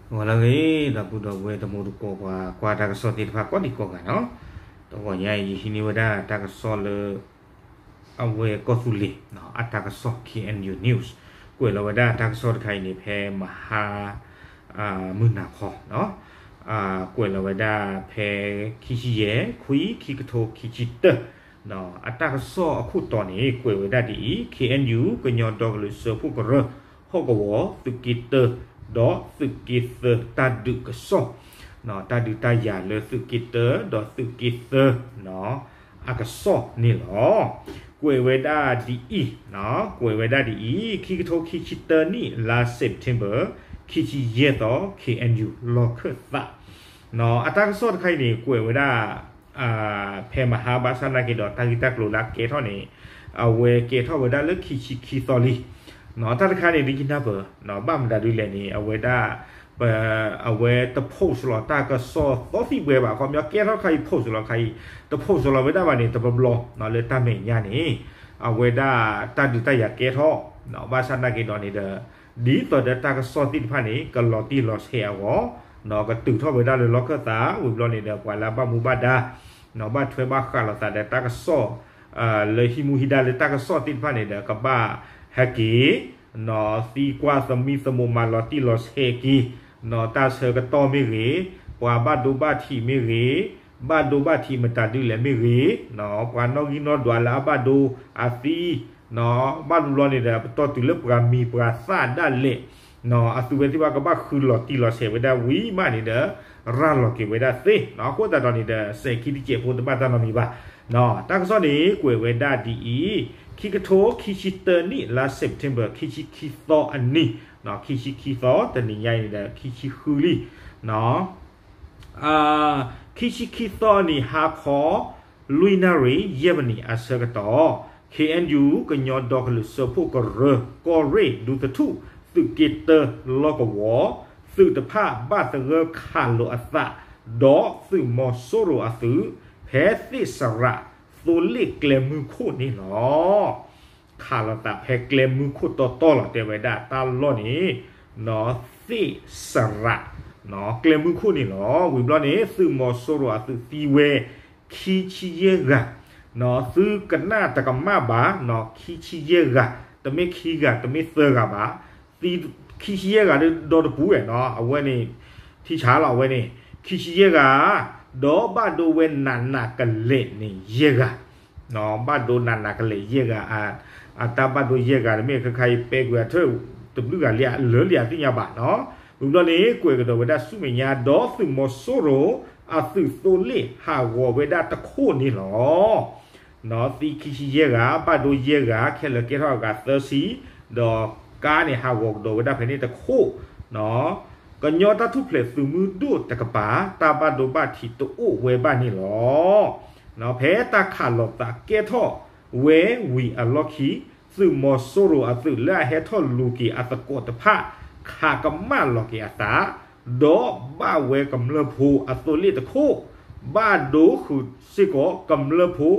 ဂီၤလၢအဂ့ၤ ဒီပုၢ်ဒီဝဲၢ်တံၤသကိး ပှၤကွၢ်တၢ်ကစီၣ်သ့ၣ်တဖၣ်ကိးဒံကိးဂၤနီၤ, တဂီၤညါအံၤ ယဟံးန့ၢ်ဝဲဒၣ်တၢ်ကစီၣ်လၢ အဝဲကီၢ်သူလ့ၤ အတၢ်ကစီၣ် K N U News ကွဲးလီၤဝဲဒၣ်တၢ်ကစီၣ်တခါအံၤန့ၣ် ဖဲမဟါ မုၢ်နၤခီ ကွဲးလီၤဝဲဒၣ်ဖဲ ခံဆံယဲၢ် ခွံ ခံကထိခံဆံတၢ အတၢ်ကစီၣ်အခိၣ်တီန့ၣ် ကွဲးဝဲဒၣ်ဒ်အံၤ, K N U ကညီဒီကလုာ်စၢဖှိၣ်ကရၢ ဟီၣ်ကဝီၤ သုးက့တၢ ဒီးသုးက့သၢတၢ်ဒုးကစီၣ်, တၢ်ဒုးတၢ်ယၤလၢသုးက့တၢ ဒီးသုးက့သၢ အကစီၣ်န့ၣ်လီၤ. ကွဲးဝဲဒၣ်ဒ်အံၤ, ကွဲးဝဲဒၣ်ဒ်အံၤ, ခံကထိခံဆံတၢနံၣ် လါ September ခံဆံယဲၢ်သီ K N U လီၢ်ခၢၣ်သး အတၢ်ကစီၣ်တခါအံၤန့ၣ် ကွဲးဝဲဒၣ် ဖဲမဟါ ဘၣ်ဆၣ်နာ်က့ဒီး တၢ်ဂ့ၢ်တၢ်ကျိၤလၢအကဲထီၣ်န့ၣ် အဝဲကဲထီၣ်ဝဲဒၣ်လၢခံဆံခံသီလံ. တၢ်တခါန့ၣ် ဒ်ယနၢ်ပၢၢ် ဘၣ်မတၤဒ်လဲၣ်န့ၣ် အဝဲဒၣ် အဝဲတ post လီၤတၢ်ကစီၣ်သီသံဝဲဘၣ်, ခီပညီကဲထီၣ်တခါအံၤ post လီၤတခါအံၤ, တ post လီၤဝဲဒၣ်ဘၣ်န့ၣ် တဘျီဘျီ လၢတၢ်မဲာ်ညါန့ၣ် အဝဲဒၣ်တၢ်ဒုးတၢ်ယၤကဲထီၣ်, ဘၣ်ဆၣ်နာ်က့ဒီးန့ၣ်ဒီး ဒ်သိးဒီးတၢ်ကစီၣ်သ့ၣ်တဖၣ်န့ၣ် ကလီၤတံၢ်လီၤဆဲးအဂီၢ် ကတုၤထီၣ်ဝဲဒၣ်လၢလီၢ်ခၢၣ်သး ဝံၤဘျီန့ၣ်ဒီး ပှၤလၢအဘၣ်မူဘၣ်ဒါ ဘၣ်ထွဲဘၣ်ဃးလိာ်သးဒီးတၢ်ကစီၣ် လၢဟံးမူဟံးဒါလၢတၢ်ကစီၣ်သ့ၣ်တဖၣ်န့ၣ်ဒီး ကဘၣ်ဟဲက့ၤ သံကွၢ်သမံသမိးမၤလီၤတံၢ်လီၤဆဲးက့ၤ တၢ်ဆၢကတီၢ်မ့ၢ်ဂ့ၤ, ပှၤဘၣ်ဒိဘၣ်ထံးမ့ၢ်ဂ့ၤ, ဘၣ်ဒိဘၣ်ထံးမတၤဒ်လဲၣ်မ့ၢ်ဂ့ၤ, ပှၤနီၣ်ဂံၢ်နီၣ်ဒွးလၢအဘၣ်ဒိအသံ ဘၣ်ဘျီဘျီန့ၣ်ဒီး ပတီၢ်တုၤလၢပှၤမံၤပှၤသၣ်ဒၣ်လဲာ် အသုဝဲသ့ၣ်တဖၣ်ကဘၣ်ဃုလီၤတံၢ်လီၤဆဲးဝဲဒၣ်ဝံၤမးန့ၣ်ဒီး ရၤလီၤက့ၤဝဲဒၣ်သ့. အဃိသတးဒီးန့ၣ်ဒီး စဲးခံတစဲးဖိတဘၣ်တၢ်နီတမံၤဘၣ်. တၢ်ကစီၣ်န့ၣ် ကွဲးဝဲဒၣ်ဒ်အံၤ, ခံကထိခံဆံတၢနံၣ် လါ September ခံဆံခံသီအနံၤ, ခံဆံခံသီ တနံၤညါအံၤန့ၣ်ဒီး ခံဆံဃုလံ ခံဆံခံသီအနံၤ ဟါခီ လွံၢ်နၣ်ရံၣ် ယဲၢ်မံးနံးအဆၢကတီၢ်, K N U ကညီဒီကလုာ်စၢဖှိၣ်ကရၢ ကီၢ်ရ့ၣ် ဒူသထူၣ် သုးက့တၢ လီၢ်ကဝီၤ သုးတဖၣ်ဘၣ်သဂၢၢ်ခးလိာ်အသး ဒီးသုးမီၤစိရိၤအသုး ဖဲသ့ၣ်စရး သိလ့ၣ်ကျဲမုၢ်ခိၣ်န့ၣ်လီၤ. ခးလိာ်သးဖဲကျဲမုၢ်ခိၣ်တီတီလီၤ တဲဝဲဒၣ်တၢ်လီၢ်န့ၣ် သ့ၣ်စရး ကျဲမုၢ်ခိၣ်န့ၣ်လီၤ. ဝံၤဘျီန့ၣ် သုးမီၤစိရိၤအသုးသံဝဲ ခံဆံယဲၢ်ဂၤ, သုကနၣ်တကမၣ်ဘၣ်, ခံဆံယဲၢ်ဂၤ, တမ့ၢ်ခံဂၤ တမ့ၢ်သၢဂၤဘၣ်, ခံဆံယဲၢ်ဂၤဒီးဒီတပူၤဝဲနီၤ, အဝဲန့ၣ် ထံဆါလီၤ အဝဲန့ၣ် ခံဆံယဲၢ်ဂၤ, ဒီးဘၣ်ဒိဝဲနးနးကလဲာ်န့ၣ်ယဲၢ်ဂၤ ဘၣ်ဒိနးနးကလဲာ်ယဲၢ်ဂၤ, အတၢ်ဘၣ်ဒိယဲၢ်ဂၤန့ၣ်မ့ၢ်ခဲခါအံၤ ပဲကွံာ်အထၢၣ် တဘျုးဂၤလံ လၢလံအသ့ၣ်ညါဘၣ်နီၤ. ဝံၤဘျီန့ၣ် ကွဲးကဒီးဝဲဒၣ်ဆူမဲာ်ညါ ဒီးသုးမီၤစိရိၤ အသုးသိလ့ၣ်ဟးဂီၤဝဲဒၣ်တခိၣ်န့ၣ်လီၤ. သံခံဆံယဲၢ်ဂၤ, ဘၣ်ဒိယဲၢ်ဂၤ, ခဲလၢာ်ကဲထီၣ်အဂၤသၢဆံ, ဒီးကါန့ၣ်ဟးဂီၤကဒီးဝဲဒၣ်ဖဲန့ၣ်တခိၣ် ကညီတၢ်ထူၣ်ဖျဲးသုးမုၢ်ဒိၣ်တကပၤ တၢ်ဘၣ်ဒိဘၣ်ထံးတအိၣ်ဝဲဘၣ်န့ၣ်လီၤ. ဖဲတၢ်ခးလိာ်သးကဲထီၣ်ဝဲဝံၤအလီၢ်ခံ သုးမီၤစိရိၤအသုးလၢအဟဲထီၣ်လူၤက့ၤအသကိးတဖၣ် ခးကမၣ်လီၤက့ၤအသး ဒီးဘၣ်ဝဲကမျၢၢ်ဖိအသိလ့ၣ်တခိၣ် ဘၣ်ဒိဃုာ်စ့ၢ်ကီးကမျၢၢ်ဖိ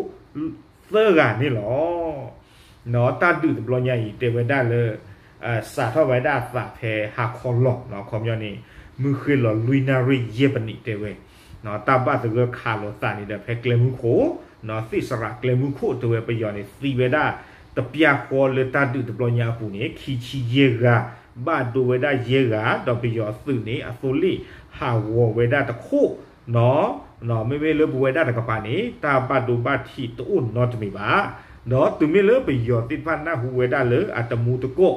သၢဂၤန့ၣ်လီၤ. တၢ်ဒုးတဘျီညါအံၤ တဲဝဲဒၣ်လၢ စးထီၣ်ဝဲဒၣ်အသးဖဲဟါခီလီၤ ခီပညီန့ၣ် မုၢ်ဃ့ၢ်လီၤလွံၢ်နၣ်ရံၣ်ယဲၢ်မံးနံးတဲဝဲ တၢ်ဘၣ်သဂၢၢ်ခးလိာ်သးန့ၣ်ဒီး ဖဲကျဲမုၢ်ခိၣ် သ့ၣ်စရးကျဲမုၢ်ခိၣ်တဲဝဲ ပယီၤန့ၣ် သံဝဲဒၣ်တပျၢ်ဃီလၢတၢ်ဒုးတဘျီညါအပူၤန့ၣ် ခံဆံယဲၢ်ဂၤ ဘၣ်ဒိဝဲဒၣ်ယဲၢ်ဂၤ ဒီးပယီၤအသုးန့ၣ် အသိလ့ၣ်ဟးဂီၤဝဲဒၣ်တခိၣ် မ့မ့ၢ်လၢပဝဲဒၣ်တကပၤန့ၣ် တၢ်ဘၣ်ဒိဘၣ်ထံးတအိၣ်နီတမံၤဘၣ်. ဒီးတုၤမ့ၢ်လၢပယီၤသ့ၣ်တဖၣ်နၢ်ဟူဝဲဒၣ်လၢအတမူတကိး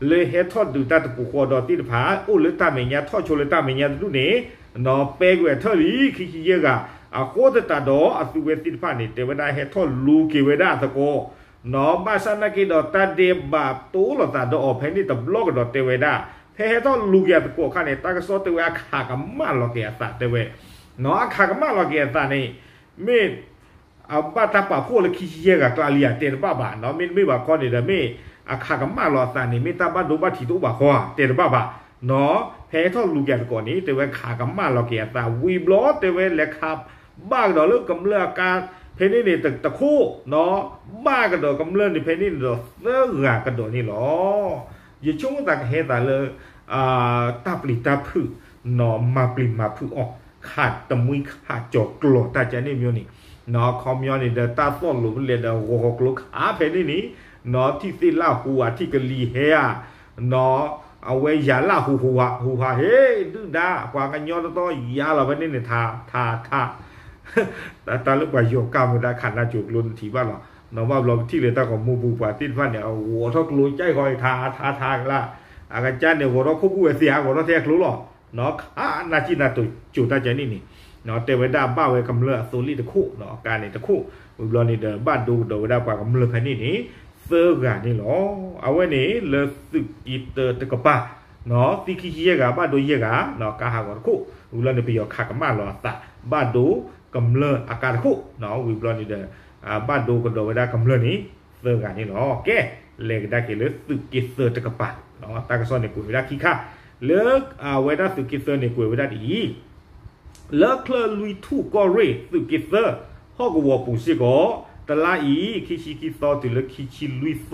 လၢဟဲထီၣ်ဒုးတၢ်တပူၤဃီဒီးသ့ၣ်တဖၣ် အိၣ်လၢတၢ်မဲာ်ညါထီၣ်ဆိလၢတၢ်မဲာ်ညါတဒူၣ်န့ၣ် ပဲကွံာ်အထၢၣ်လံ ခံဆံယဲၢ်ဂၤ အဃိသတးဒီးအသုဝဲသ့ၣ်တဖၣ်န့ၣ် တဲဝဲဒၣ်ဟဲထီၣ်လူၤက့ၤဝဲဒၣ်အသကိး ဘၣ်ဆၣ်နာ်က့ဒီးတၢ်ဒဲးဘးတိလိာ်သးဒီးအီၤဖဲန့ၣ်တဘျီကဒီးတဲဝဲဒၣ် ဖဲဟဲထီၣ်လူၤက့ၤအသကိးအခါန့ၣ် တၢ်ကစီၣ်တဲဝဲအခးကမၣ်လီၤက့ၤအသးတဲဝဲ အခးကမၣ်လီၤက့ၤအသးန့ၣ် မ့ၢ် အဘၣ်တၢ်ပာ်ဖှိၣ်လၢခံဆံယဲၢ်ဂၤကျါလံဧါ တဲတဘၣ်ဘၣ်နီၤ မ့တမ့ၢ်ဘၣ်ခီန့ၣ်ဒီး မ့ၢ်အခးကမၣ်လီၤအသးန့ၣ် မ့ၢ်တၢ်ဘၣ်ဒိဘၣ်ထံးတအိၣ်ဘၣ်ဃီဧါ တဲတဘၣ်ဘၣ်နီၤ ဖဲဟဲထီၣ်လူၤက့ၤအသကိးန့ၣ် တဲဝဲခးကမၣ်လီၤက့ၤအသး ဝံၤဘျီတဲဝဲလဲၤခးဘၣ်ကဒီးလၢကမျၢၢ်အကါ ဖဲန့ၣ်န့ၣ်တခိၣ်နီၤ ဘၣ်ကဒီးကမျၢၢ်န့ၣ်ဖဲန့ၣ်န့ၣ်ဒီးသၢဂၤကဒီးန့ၣ်လီၤ. ယဆိကမိၣ်သးကဟဲသးလၢ တၢ်ပျံၤတၢ်ဖုး နီၢ်မၤပျံၤမၤဖုးအီၤ ခးတမှံခးကၠီၤကျီၤတၢ်ကန့ၣ်မ့ၢ်န့ၣ် နီၢ်ခီပညီန့ၣ်ဒီး တၢ်သီၣ်လိာ်ဖဲလဲၣ်ဒီးဂီၤဃီၤကျိခးဖဲန့ၣ်န့ၣ် နီၢ်ထံၣ်သ့ၣ်လၢ်ဟူးဧါ ထံၣ်ကလံၤဟဲဧါ နီၢ် အဝဲယၤလၢ်ဟူးဟူးဟးဟူးဟး ဟ့ၣ်ဒုၣ်ဒါ ပှၤကညီတတီယါလီၤဖဲန့ၣ်န့ၣ် ထး ထး ထး တၢ်လၢပှၤယီၤကၢ်မူဒါခးနါစိၤကျိနထံၣ်ဘၣ်လီၤ. နီၢ်ဘၣ်ဘျီပထံၣ်လၢတၢ်ဂီၤမူပူၤပှၤသ့ၣ်တဖၣ်န့ၣ် အဂီၤထီၣ်ကျိကၠဲၢ်ဃီ ထး ထး ထးကလါ အကစၢ်န့ၣ် ဂီၤထီၣ်ခိၣ်ကူၣ်ဝဲသ့ဧါ ဂီၤထီၣ်ထဲအကျိလီၤ. နီၢ်ခးနၢ်စံၣ်နၢ်တိၤစိၤတၢ်ကန့ၣ်န့ၣ် နီၢ်တဲဝဲဒၣ်ဘၣ်ဝဲကမျၢၢ်အသိလ့ၣ်တခိၣ် နီၢ်ကါန့ၣ်တခိၣ် ဝံၤဘျီန့ၣ်ဒီး ဘၣ်ဒိကဒီးဝဲဒၣ်ပှၤကမျၢၢ်ဖဲန့ၣ်န့ၣ် သၢဂၤန့ၣ်လီၤ. အဝဲန့ၣ်လၢသုးက့သၢတကပၤ နီၢ် သံခံဆံယဲၢ်ဂၤ ဘၣ်ဒိယဲၢ်ဂၤ နီၢ်ကါဟးဂီၤတခိၣ် ဝံၤဘျီန့ၣ် ပယီၤခးကမၣ်လီၤအသး ဘၣ်ဒိကမျၢၢ်အကါတခိၣ် နီၢ် ဝံၤဘျီန့ၣ်ဒီး ဘၣ်ဒိကဒီးဝဲဒၣ်ကမျၢၢ်န့ၣ် သၢဂၤန့ၣ်လီၤ. ကဲ လဲၤကဒါက့ၤလၢသုးက့သၢတကပၤ နီၢ် တၢ်ကစီၣ်န့ၣ်ကွဲးဝဲဒၣ်ခံခါ လၢအဝဲဒၣ်သုးက့သၢန့ၣ်ကွဲးဝဲဒၣ်ဒ်အံၤ လၢချၢၣ်လွံၢ်ထူၣ်ကီၢ်ရ့ၣ် သုးက့သၢ ဟီၣ်ကဝီၤပူၤစ့ၢ်ကီး တလါအံၤ ခံဆံခံသီတုၤလၢခံဆံ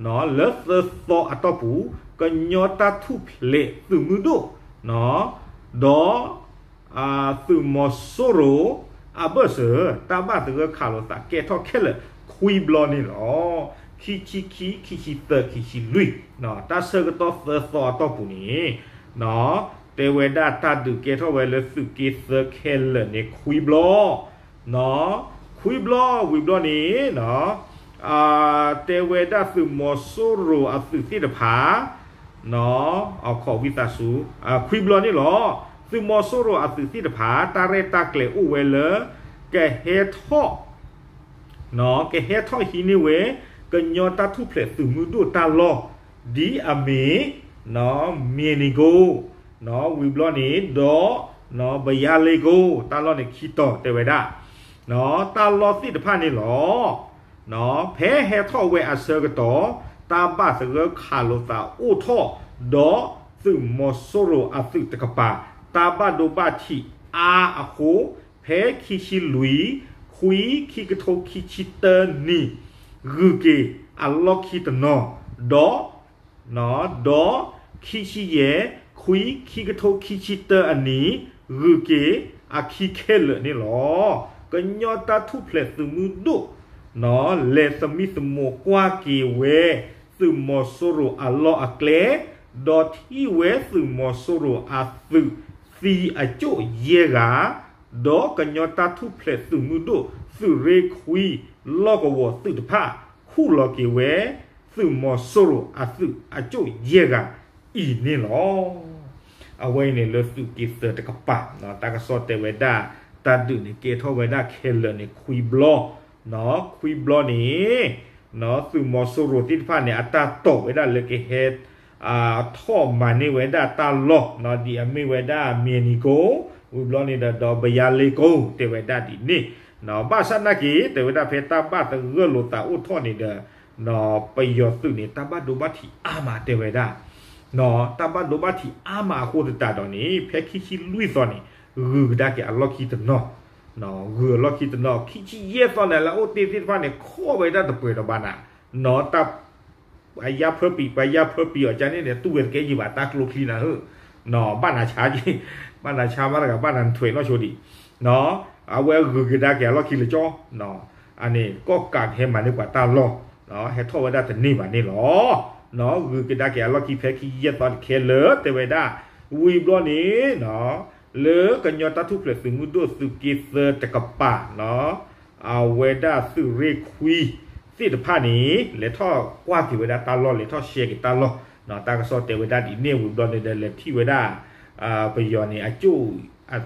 လွံၢ်သီ နီၢ် လၢသၢသီအတီၢ်ပူၤ ကညီတၢ်ထူၣ်ဖျဲးသုးမုၢ်ဒိၣ် နီၢ် ဒီး သုးမီၤစိရိၤ အဘၢၣ်စၢၤ တၢ်ဘၣ်သဂၢၢ်ခးလိာ်သးကဲထီၣ်ခဲလၢာ်ခွံဘျီန့ၣ်လီၤ. ခံဆံခံ ခံဆံသၢ ခံဆံလွံၢ် တၢ်ဆၢကတီၢ်သၢသီအတီၢ်ပူၤန့ၣ် နီၢ် တဲဝဲဒၣ်တၢ်ဒုးကဲထီၣ်ဝဲလၢသုးက့သၢခဲလၢာ်န့ၣ်ခွံဘျီ နီၢ် ခွံဘျီဝံၤဘျီန့ၣ် နီၢ် တဲဝဲဒၣ်သုးမီၤစိရိၤအသုးသ့ၣ်တဖၣ် နီၢ် အခီၣ်ဝံသးစူၤ ခွံဘျီန့ၣ်လီၤ. သုးမီၤစိရိၤအသုးသ့ၣ်တဖၣ် တၢ်ရဲၣ်တၢ်ကျဲၤအိၣ်ဝဲလၢ ကဟဲထီၣ် နီၢ် ကဟဲထီၣ်ဟံးန့ၢ်ဝဲ ကညီတၢ်ထူၣ်ဖျဲးသုးမုၢ်ဒိၣ်တၢ်လီၢ် ဒ်အမ့ၢ် နီၢ် မ့ၢ်နံၤကိ နီၢ် ဝံၤဘျီန့ၣ်ဒီး နီၢ် ဘယါလ့ကိ တၢ်လီၢ်န့ၣ်ခံတီၤတဲဝဲဒၣ် နီၢ် တၢ်လီၢ်သ့ၣ်တဖၣ်န့ၣ်လီၤ. နီၢ် ဖဲဟဲထီၣ်ဝဲအဆၢကတီၢ် တၢ်ဘၣ်သဂၢၢ်ခးလိာ်သးအိၣ်ထီၣ် ဒီးသုးမီၤစိရိၤအသုးတကပၤ တၢ်ဘၣ်ဒိဘၣ်ထံးအါအဃိ ဖဲခံဆံလွံၢ် ခွံ ခံကထိခံဆံတၢနံၣ် ဂုၤက့ၤအလီၢ်ခံတနီၤ ဒီး နီၢ် ဒီးခံဆံယဲၢ် ခွံ ခံကထိခံဆံတၢအနံၣ် ဂုၤက့ၤအခံခဲလၢာ်န့ၣ်လီၤ. ကညီတၢ်ထူၣ်ဖျဲးသုးမုၢ်ဒိၣ် နီၢ် လဲၤသမံသမိးကွၢ်က့ၤဝဲ သုးမီၤစိရိၤအလီၢ်အကျဲ ဒီးထံၣ်ဝဲသုးမီၤစိရိၤအသုးသံအကၠိၣ်ယဲၢ်ဂၤ ဒီးကညီတၢ်ထူၣ်ဖျဲးသုးမုၢ်ဒိၣ် သုးရ့ၣ်ခွံ လီၢ်ကဝီၤသုးတဖၣ် ခူၣ်လီၤက့ၤဝဲ သုးမီၤစိရိၤအသုးအကၠိၣ်ယဲၢ်ဂၤအံၤန့ၣ်လီၤ. အဝဲအံၤန့ၣ်လၢသုးက့သၢတကပၤ တၢ်ကစီၣ်တဲဝဲဒၣ် တၢ်ဒုးန့ၣ်ကဲထီၣ်ဝဲဒၣ်ခဲလၢာ်န့ၣ်ခွံဘျီ နီၢ် ခွံဘျီန့ၣ် နီၢ် သုးမီၤစိရိၤသ့ၣ်တဖၣ်န့ၣ် အတၢ်တိာ်ဝဲဒၣ်လၢကဟဲ ထီၣ်မၤန့ၢ်ဝဲဒၣ်တၢ်လီၢ် နီၢ် ဒ်အမ့ၢ်ဝဲဒၣ်မ့ၢ်နံၤကိ ဝံၤဘျီန့ၣ်ဒီး ဒီးဘယါလ့ကိ တဲဝဲဒၣ်ဒ်န့ၣ် နီၢ် ဘၣ်ဆၣ်နာ်က့ၤ တဲဝဲဒၣ်ဖဲတၢ်ဘၣ်သဂၢၢ်လိာ်သးအိၣ်ထီၣ်န့ၣ်ဒီး နီၢ် ပယီၤသုးန့ၣ် တၢ်ဘၣ်ဒိဘၣ်ထံးအါမးတဲဝဲဒၣ် နီၢ် တၢ်ဘၣ်ဒိဘၣ်ထံးအါမးအဃိသတးဒီးန့ၣ် ဖဲခံဆံလွံၢ်သီန့ၣ် ဂုၤကဒါက့ၤအလီၢ်ခံတနီၤ နီၢ် ဂုၤအလီၢ်ခံတနီၤ ခံဆံယဲၢ်သီန့ၣ် လၢအအိၣ်တ့ၢ်သ့ၣ်တဖၣ်န့ၣ် ခီၣ်ဝဲဒၣ်တပှဲၤဒီးဘၣ်နၤ နီၢ် တၢ် ပှၤယါဖၢပံၤ ပှၤယါဖၢပံၤအီၤကန့ၣ်န့ၣ် တူၢ်ဝဲတကဲယံၤဘၣ်တၢ်ကျိချံနၤဧၢ နီၢ် ဘၣ်နၤဆါ ဘၣ်နၤဆါမးတဂၤ ဘၣ်နၤနထွဲးနီၢ်ဆိဒံး နီၢ် အဝဲဂုၤကဒါက့ၤအလီၢ်ခံလၢကၠီ နီၢ် အန့ၣ် ကီၢ်ကးဟဲမၤန့ၢ်ပှၤတၢ်လီၢ် နီၢ် ဟဲထီၣ်ဝဲဒၣ်တန့ၢ်ဘၣ်န့ၣ်လီၤ နီၢ် ဂုၤကဒါက့ၤအလီၢ်ခံဖဲခံဆံယဲၢ်သီတခဲလၢာ် တဲဝဲဒၣ် ဝံၤဘျီန့ၣ် နီၢ် လၢကညီတၢ်ထူၣ်ဖျဲးသုးမုၢ်ဒိၣ်သုးက့သၢတကပၤ နီၢ် အဝဲဒၣ်သုးရ့ၣ်ခွံ သ့ၣ်တဖၣ်န့ၣ် လဲၤထီၣ်ကွၢ်က့ၤဝဲဒၣ်တၢ်လီၢ် လဲၤထီၣ်ရှဲက့ၤတၢ်လီၢ် နီၢ် တၢ်ကစီၣ်တဲဝဲဒၣ်ဒ်န့ၣ် ဝံၤဘျီန့ၣ်ဒီး လဲၤထံၣ်ဝဲဒၣ် ပယီၤန့ၣ် အကၠိၣ်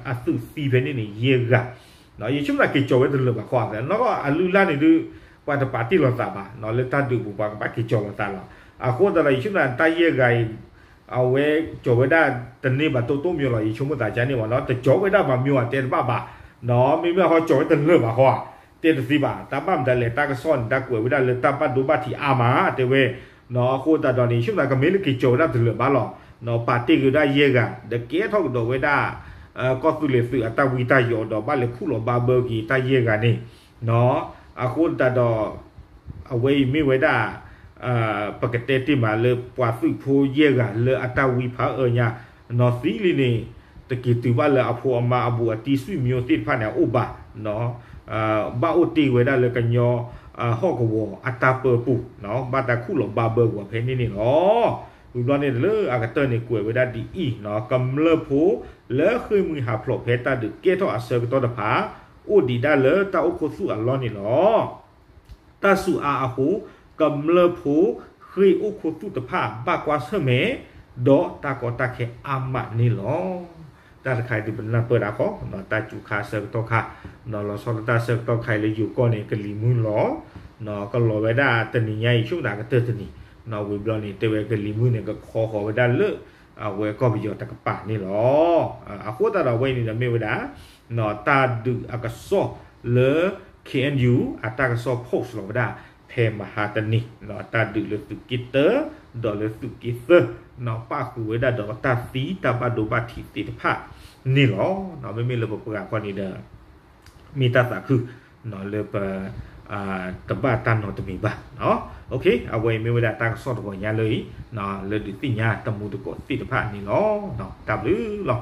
အသုးသံဖဲန့ၣ်န့ၣ် ယဲၢ်ဂၤ နီၢ် ယဆိကမိၣ်က့ၤကၠီၤဝဲတလၢာ်ဘၣ်ဃီ နီၢ်ကီၢ်အလုၢ်အလၢ်န့ၣ်ဒုး ပှၤတပာ်တ့ၢ်လိာ်သးဘၣ် နီၢ် လၢတၢ်ဒုးပူၤပှၤကဘၣ်က့ၤကၠီၤလိာ်သးလီၤ အဃိသတးဒီး ယဆိကမိၣ်တၢ်ယဲၢ်ဂၤအံၤ အဝဲကၠီၤဝဲဒၣ်တန့ၢ်ဘၣ်တိၢ်တိၢ်မံၤလီၤ ယဆိကမိၣ်သးကန့ၣ်ဘၣ်နီၢ် တကၠီၤဝဲဒၣ်ဘၣ်မံၤအတဲတဘၣ်ဘၣ် နီၢ် မ့မ့ၢ်ဟီကၠီၤဝဲတလၢာ်ဘၣ်ဃီ တဲတသ့ဘၣ် တၢ်ဘၣ်မတၤလဲၣ် တၢ်ကစီၣ်န့ၣ် တၢ်ကွဲးဝဲဒၣ်လၢတၢ်ဘၣ်ဒိဘၣ်ထံးအါမး တဲဝဲ နီၢ် အဃိသတးဒီးန့ၣ် ယဆိကမိၣ်ကမ့ၢ်လၢက့ၤကၠီၤဝဲဒၣ်တလၢာ်ဘၣ်လီၤ နီၢ် ပာ်တ့ၢ်က့ၤဝဲဒၣ်ယဲၢ်ဂၤ ဒီးကဲထီၣ်ကဒီးဝဲဒၣ် ကီၢ်သူလ့ၤသုးအတၢ်ဝံတၢ်ယိးဒီး ဘၣ်လဲၤခူၣ်လီၤဘၣ်ဘၢက့ၤတၢ်ယဲၢ်ဂၤန့ၣ် နီၢ် အဃိသတးဒီး အဝဲအံၤမ့ၢ်ဝဲဒၣ် ပကတဲတ့ၢ်မးလၢပှၤသုးဖိယဲၢ်ဂၤလၢအတၢ်ဝံဖးအၢညါ နီၢ်သံလံန့ၣ် တက့ၤတုၤဘၣ်လၢအဖိအမါအဘူးအတံၢ် ဆွေမျိုးသ့ၣ်တဖၣ်န့ၣ် အအိၣ်ဘၣ်, ဘၣ်အိၣ်တ့ၢ်ဝဲဒၣ်လၢကညီဟီၣ်ကဝီၤအတၢ်ပၢပူၤ, ဘၣ်တၢ်ခူၣ်လီၤဘျၢဂီၤဖဲန့ၣ်န့ၣ်လီၤ. ဝံၤဘျီန့ၣ်လၢအကတၢၢ်န့ၣ် ကွဲးဝဲဒၣ်ဒ်အံၤ, ကမျၢၢ်ဖိလၢဃ့ၢ်မှံဟးဖျိးဖဲတၢ်ဒုးကဲထီၣ်အဆၢကတီၢ်တဖၣ် အိၣ်ဒံးဒၣ်လၢတၢ်အိၣ်ခူသူၣ်အလီၢ်န့ၣ်လီၤ. တၢ်စူၤအါအဃိ ကမျၢၢ်ဖိဃ့ၢ်အိၣ်ခူသူၣ်တဖၣ် ဘၣ်ကွၢ်ဆၢၣ်မဲာ် ဒီးတၢ်ကီတၢ်ခဲအါမးန့ၣ်လီၤ. တၢ်တခါအံၤဒုးပနၢ်ပၢၢ်ဒၣ်ဃီ, တၢ်စူၤခါအဆၢကတီၢ်ခါ, လီၤဆီဒၣ်တၢ်ဆၢကတီၢ်ခါအံၤလၢယိၤကီၢ်န့ၣ် ကလံၤမုၢ်လီၤ, ကလီၤဝဲဒၣ်တနံၤညါအံၤ ဆိကမိၣ်ကတၢၢ်တနံၤ, ဝံၤဘျီန့ၣ် တဲဝဲကလံၤမုၢ်န့ၣ် ကခီဃီၤဝဲဒၣ်လၢ အဝဲကီၢ်ပယီၤတကပၤန့ၣ်လီၤ. အဃိသတးဒီးအဝဲအံၤန့ၣ်ဒီးမ့ၢ်ဝဲဒၣ် တၢ်ဒုးအကစီၣ်လၢ K N U အတၢ်ကစီၣ် post လီၤဝဲဒၣ် ဖဲမဟါတနံၤ, တၢ်ဒုးလၢသုးက့တၢ ဒီးလၢသုးက့သၢ, ပၣ်ဃုာ်ဝဲဒၣ်ဒီးတၢ်သံတၢ်ဘၣ်ဒိဘၣ်ထံးသ့ၣ်တဖၣ်န့ၣ်လီၤ. မ့မ့ၢ်လၢပပှၤခီန့ၣ်ဒီး မ့ၢ်တၢ်သးခု လၢပ တဘၣ်တၢ်နီတမံၤဘၣ်. အဝဲအံၤမ့ၢ်ဝဲဒၣ်တၢ်ကစီၣ်တဂီၤညါလၢအံၤ လၢဒုးသ့ၣ်ညါတမူတကိးသ့ၣ်တဖၣ်န့ၣ်လီၤ. တၢ်ဘျုးလီၤ.